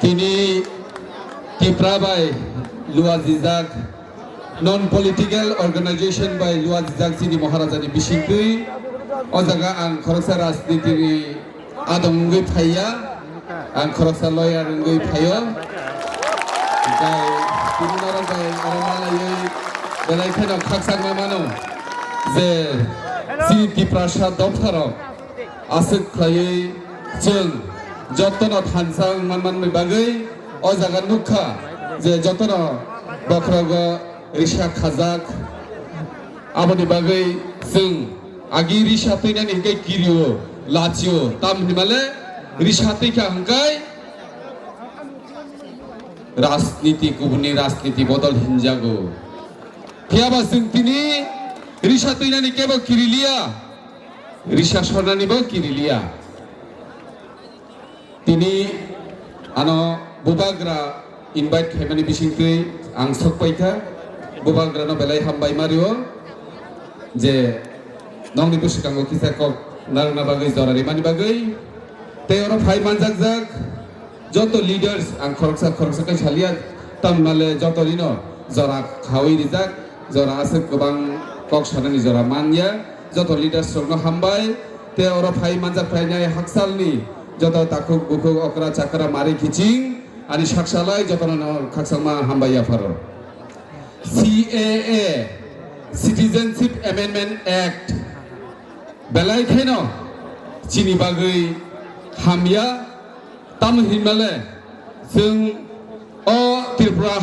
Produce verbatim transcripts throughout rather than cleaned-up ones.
Tini Tipra bai luajijak, non political organization bai luajijak chini Maharajani bisingtwi o jaga ang khoroksa rajnitini adong wngwi phaiya, ang khoroksa lawyer wngwi phaio. Bai tini norok bai oro malaiwi belai kheno khakchangma mano je chini Tiprasa dopharok aswk khlaiwi chwng jotono thansa wng manmanni bagwi o jaga nukha je jotono bokhorogo risa khajak. Aboni bagwi chwng agi risa twinani hwnkhe kirio, lachio, tam hinmale risa twikha hwnkhe rajniti, kubuni rajniti bodol hinjago. Phiyaba chwng tini risa twinani kebo kiriliya, risa sornanibo kiriliya. Tini ano bubagra invite khaimani bisingtwi ang sokpaikha, bubagrano belai hambai mario je nongni bwskango kisa kok narwkna bagwi jora rimani bagwi. Tei oro phai manjakjak joto leaders, ang khoroksa khoroksa khe salia, tamni male joto rino jora khawi rijak, jora aswk kwbang kok sanani jora manya, joto leaders rokno hambai. Tei oro phai manjak phainai haksalni joto takhuk bukhuk okra chakra mari kiching ani saksalai jotono khakchangma hambai yapharo. C A A, Citizenship Amendment Act, belai kheno chini bagwi hamya, tamo hinmale chwng o Tripura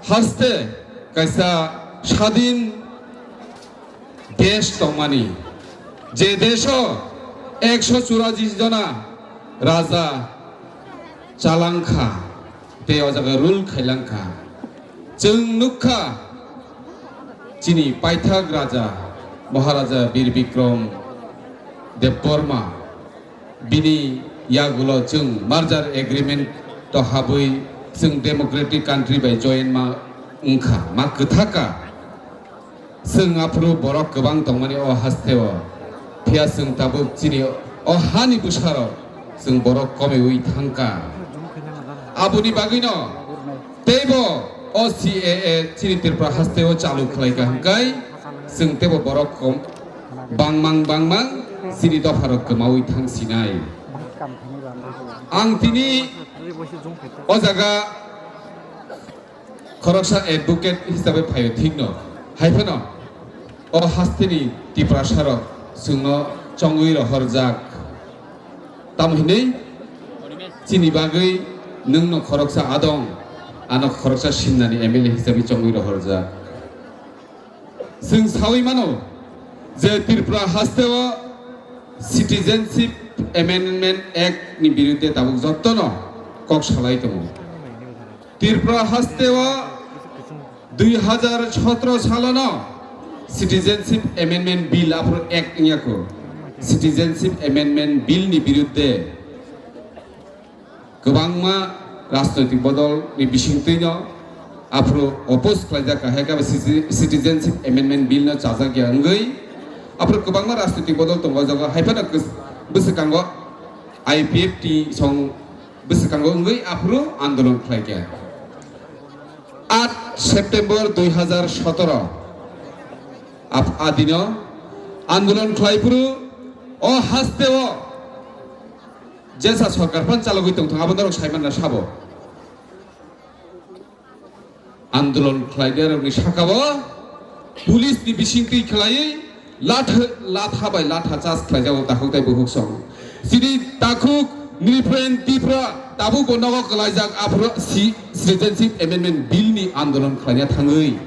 haste kaisa sadin desh tongmani, je desho ekso churashi jona raja chalangkha, tei o jaga rule khailangkha. Chwng nukha chini paithak raja Maharaja Bir Bikram Debbarma, bini yagulo chwng merger agreement to habwi chwng democratic country bai join ma wngkha, ma kwthaka. Chwng aphuru borok kwbang tongmani o hasteo, phiya chwng tabuk chini o hani bwsarok chwng borok komiwi thangkha. Aboni bagwino teibo o C A A chini Tripura hasteo chalu khlaikha hwnkhe chwng teibo borok kom bangmang bangmang chini dopharok kwmawi thangsinai. Ang tini o jaga khoroksa advocate hisabe phaio thikno, hai phano o hasteni Tiprasarok chwngno chongwi rohorjak. Tamo hinwi chini bagwi nwngno khoroksa adong, ano khoroksa simnani M L A hisabe chongwi rohorjak. Chwng sawi mano je Tripura hasteo Citizenship Amendment Act ni birudde tabuk jottono kok salai tongo. Tripura hasteo dui hazar sotro salono Citizenship Amendment Bill aphuru Act wngya kho. Citizenship Amendment Bill ni birudde kwbangma rajnoitik bodol ni bisingtwi no aphuru oppose khlaijak, kahai khe Citi-, Citizenship Amendment Bill no chajak ya wngwi aphuru kwbangma rajnoitik bodol tongo, o jaga hai phano kws-, bwswkango I P F T song bwswkango wngwi aphuru andolon khlaikha. Aat September dui hazar sotoro ap-, adino andolon khlai phuru o hasteo jesa sorkar phan chalogwi tongthong, abo norok saimanna sabo. Andolon khlainai rokni sakao police ni bisingtwi khlaiwi latha, latha bai latha charge khlaijago takhuk tei bukhuk song. Chini takhuk Nripen Tipra tabuk bo nogo kwlaijak aphuru si-, Citizenship Amendment Bill ni andolon khlaina thangwi.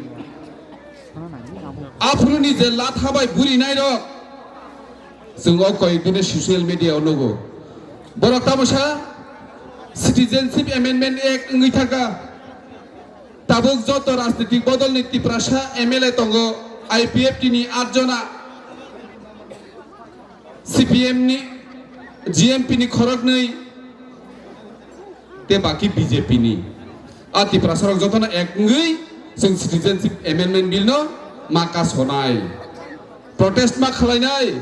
Aphuru ni je latha bai buri nai rok, chwng o koyek dini social media o nugo. Borok tamo sa Citizenship Amendment Act wngwi thangkha. Tabuk joto rajnitik bodol ni Tiprasa M L A tongo, I P F T ni aat jona, C P M ni, G M P ni khoroknwi, tei baki B J P ni. A Tiprasarok jotono ek wngwi chwng Citizenship Amendment Bill no ma kasonai, protest ma khwlainai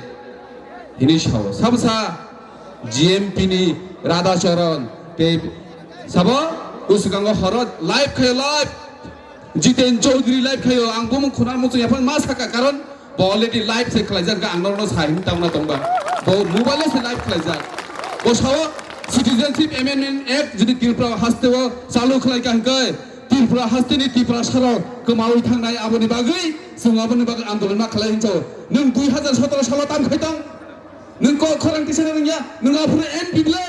hinwi sao. Sabo sa G M P ni Radhacharan tei Sabo, uskango horo live khayo, live. Jiten Chaudhary live khayo, ang bumung khuna muchung yaphang ma saka, karon bo already live se khlaijak, ang norokno sai hwn tangna tongba. Bo mobile se live khlaijak. Bo sao Citizenship Amendment Act jodi Tripura hasteo chalu khlai ka hwnkhe, Tripura hasteni Tiprasarok kwmawi thangnai, aboni bagwi chwng aboni bagwi andolon ma khlai hinso. Nwng dui hazar sotoro salo tam khai tong? Nwng kok khorang tisana rwngya, nwng aphuru M P bwle,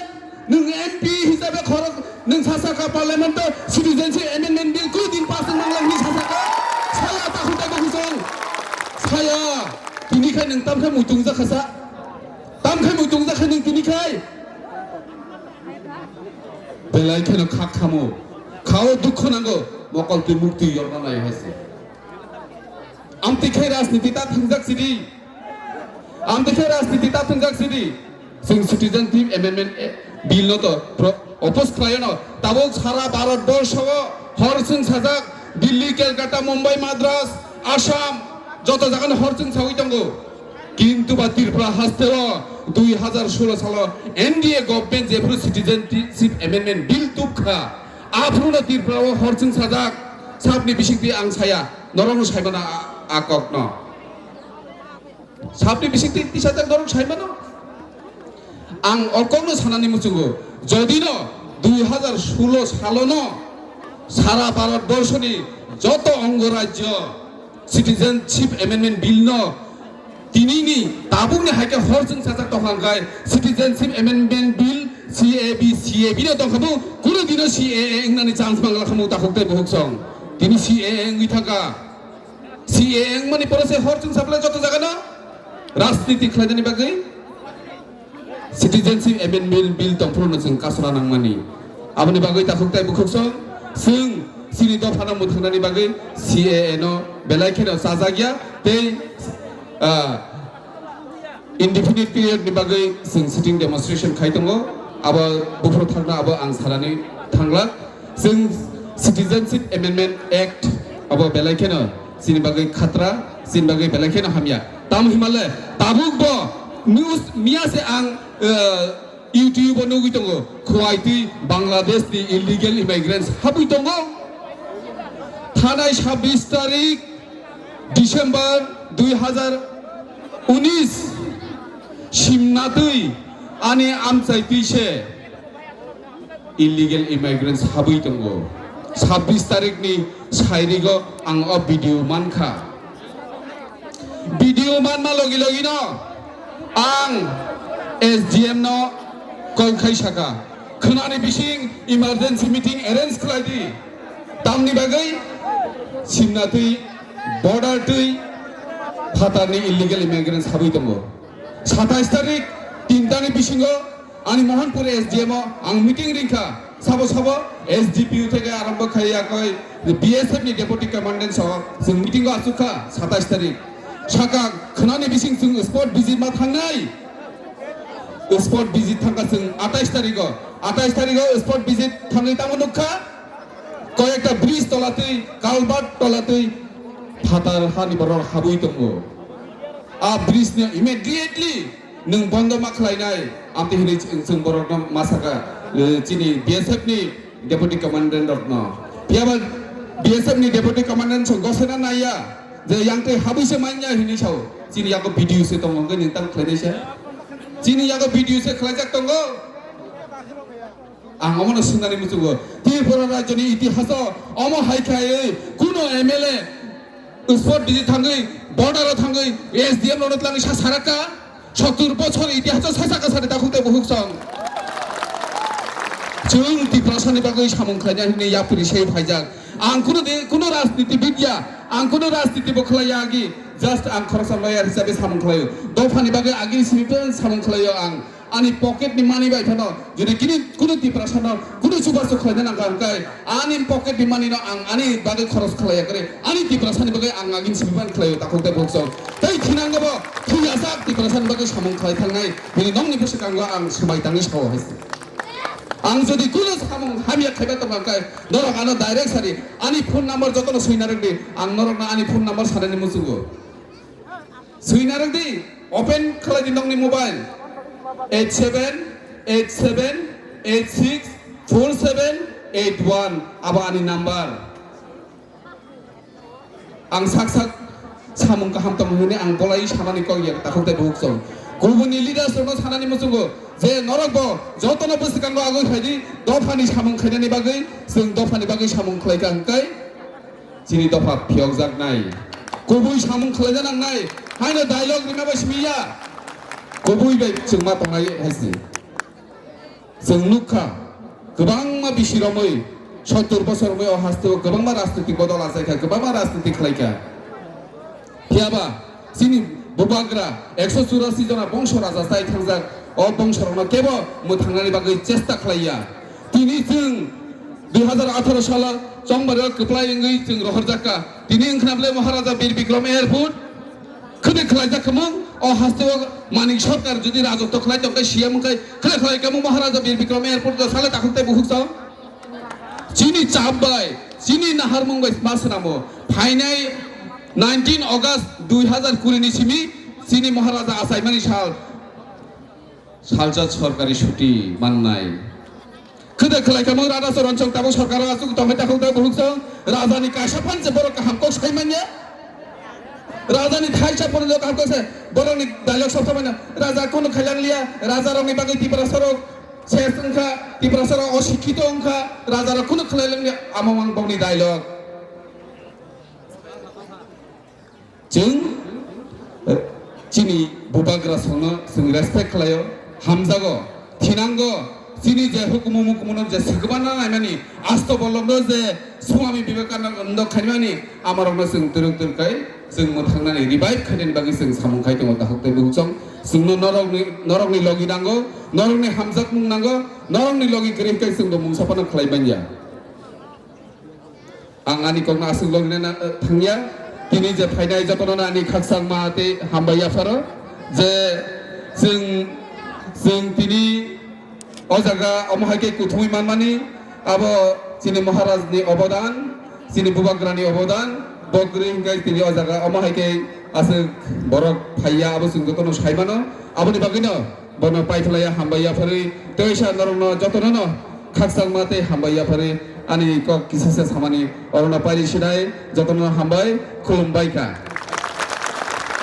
nwng M P hisabe khorok, nwng sasaka parliament o Citizenship Amendment Bill koi din pass wng manglang hinwi sasaka, saya ta hwnta bo hwsong, saya, tini khai nwng tamkhe muitung jakha sa, tamkhe muitung jakha nwng tini khai, belai kheno khak khamo, khao dukho nango, mokol twi mukti yorna nai hai se. Amtwi khe rajniti ta thwngjak sidi. Amtwi khe rajniti ta thwngjak sidi. Chwng Citizenship Amendment Bill no to pro-, oppose khlai no. Tabuk sara Bharat borsho o hor chwng sajak, Delhi, Kolkata, Mumbai, Madras, Assam, joto jaga no hor chwng sawi tongo. Kintu ba Tripura haste o dui hazar solo salo N D A government jephuru Citizenship Amendment Bill tubkha, aphuru no Tripura o hor chwng sajak, sabni bisingtwi ang saya. Norokno saimano a, a kokno. Sabni bisingtwi tisajak norok saimano. Ang o kokno sanani muchungo. Jodino dui hazar solo salono sara Bharat borshoni joto ongo rajyo Citizenship Amendment Bill no tinini tabukni hai khe hor chwng sajak tongkha hwnkhe Citizenship Amendment Bill C A B, C A B no tongkha bo, kunu dino C A A wngnani chance mangla khamu takhuk tei buhuk song. Tini C A A wngwi thangkha. C A A wngmani pore se hor chwng saplai joto jagano rajniti khlainani bagwi Citizenship Amendment Bill tongphuru no chwng kasra nangmani. Aboni bagwi takhuk tai bukhuk song chwng chini dophano mwthangnani bagwi C A A no belai kheno chajakya tei, ah, indefinite period ni bagwi chwng sitting demonstration khai tongo. Abo buphuru thangna abo ang sanani thanglak. Chwng Citizenship Amendment Act abo belai kheno chini bagwi khatra, chini bagwi belai kheno hamya. Tamo himale tabuk bo news miya se ang, eh, YouTube o nugwi tongo, Khowai twi Bangladesh ni illegal immigrants habwi tongo. Thanai sabbish tarik December dui hazar unis simna twi ani amchai twi se illegal immigrants habwi tongo. Sabbish tarikni sairigo ang o video mankha. Video manma logi logino ang S D M no call khai saka, khwnani bising emergency meeting arrange khlai di. Tamni bagwi simna twi, border twi phatarni illegal immigrants habwi tongo. Satais tarik tinta ni bisingo ani Mohanpur S D M o ang meeting ringkha. Sabo sabo S D P O theke arombo khai yakoi B S F ni deputy commandant so chwng meeting o achukha satais tarik. Saka khwnani bising chwng spot visit ma thangnai. Spot visit thangkha chwng atais tarigo. Atais tarigo spot visit thangwi tamo nukha. Koyekta bridge tolatwi, culvert tolatwi phatar hani borok habwi tongo. A bridge no immediately nwng bondo ma khlainai, amtwi hinwi chwng, chwng borokno ma saka, eh, chini B S F ni deputy commandant rokno. Phiyaba B S F ni deputy commandant chwng gosena naiya, je yang tei habwi se manya hinwi sao. Chini yago video se tongo, hwnkhe nwng tamo khlainai se? Chini yago video se khlaijak tongo. Ang omono swngani muchungo, Tripura rajyoni itihaso omo hai khaiwi kuno M L A spot visit thangwi, border o thangwi S D M rokno twlangwi sa sarakha, sottur bochor itihaso sa saka sani takhuk tei buhuk song. Chwng Tiprasani bagwi samung khlaina hwnwi yapri se phaijak. Ang kuno de, kuno rajnitibid ya, ang kuno rajniti bo khlaiya agi, just ang khoroksa lawyer hisabe samung khlaio. Dophani bagwi agini simi samung khlaio ang. Ani pocket ni money bai phano, jodi kini kuno Tiprasa no kuno chubachu khlaina nangkha hwnkhe, ani pocket ni money no ang ani bagwi khoros khlaiya kre, ani Tiprasa ni bagwi ang agin simi ban khlaio takhuk tei buhuk song. Tei thinango bo thuyajak Tiprasa ni bagwi samung khlai thangnai, bini nokni bwskango ang swmai tangwi sao hai se. Ang jodi kuno samung hamya khaiba tongkha hwnkhe, norok ano direct sadi, ani phone number jotono swina rwdi, ang norokno ani phone number sanani muchungo. Swina rwdi, open khlai di nokni mobile, eight seven eight seven eight six four seven eight one, abo ani number. Ang sak sak samung kaham tongmani hwnwi ang bolai samani kok ya takhuk tei bukhuk song. Kubuni leaders rokno sanani muchungo je norok bo jotono bwskango agwi phaidi dophani samung khainani bagwi, chwng dophani bagwi samung khlaikha hwnkhe chini dopha phiyokjaknai. Kubui samung khlaina nangnai. Haino dialogue rima bai simi ya. Kubui bai chwngma tongnai hai se. Chwng nukha, kwbangma bisi romwi, sottur bosor romwi o hasteo kwbangma rajnitik bodol achaikha, kwbangma rajnitik khlaikha. Phiyaba chini bubagra ekso churasi jona bongso raja chai thangjak, o bongso rokno kebo mwthangnani bagwi chesta khlaiya. Tini chwng dui hazar atharo salo chongbario kwplai wngwi chwng rohorjakha. Tini wngkhna bwle Maharaja Bir Bikram Airport. Khwdai khlaijak khamung, o hasteo Manik Sarkar jodi rajotw khlai tongkhe, C M wngkhe, khwdai khlai khamung Maharaja Bir Bikram Airport o sale takhuk tei bukhuk sao. Chini chap bai, chini naharmung bai ma swnamo. Phainai nineteen August dui hazar kuri ni simi chini Maharaja achaimani sal, salsa sorkari chuti mannai. Khwdai khlai khamung Radha Charan song tabuk sorkar o aswk tongwi takhuk tei bukhuk song. Raja ni kaisa phan se borok kaham kok sai manya. Raja ni thaisa phan se kaham kok sai. Borok ni dialogue sob samai no. Raja kunu khailang liya. Raja rok ni bagwi Tiprasa rok ses wngkha. Tiprasa rok osikkito wngkha. Raja rok kunu khlai lang liya. Amo mang bok ni dialogue. Chwng, eh, chini bubagra songno chwng respect khlaio, hamjago, thinango, chini je hukumu mukumuno je swkbana naimani, asto bolongno je Swami Vivekananda khaimani, amarokno chwng twrwk twrwk khai, chwng mwthangnani revive khainani bagwi chwng samung khai tongo, takhuk tei bukhuk song. Chwngno norokni, norokni logi nango, norokni hamjakmung nango, norokni logi kwrwi khe chwngbo mungsa phano khlai manya. Ang ani kokno aswk logi nai na, eh, thangya. Tini je phainai jotono ani khakchangma tei hambai yapharo je chwng, chwng tini o jaga omo hai khe kuthumwi manmani abo chini Maharaj ni obodan, chini bubagra ni obodan, bo kwrwi hwnkhe tini o jaga omo hai khe aswk borok phaiya abo chwng jotono sai mano. Aboni bagwino bono paiphlaiya hambai yapharwi, teisa norokno jotonono khakchangma tei hambai yapharwi ani kok kisa se samani orono pairi sinai jotono hambai khulumbai kha.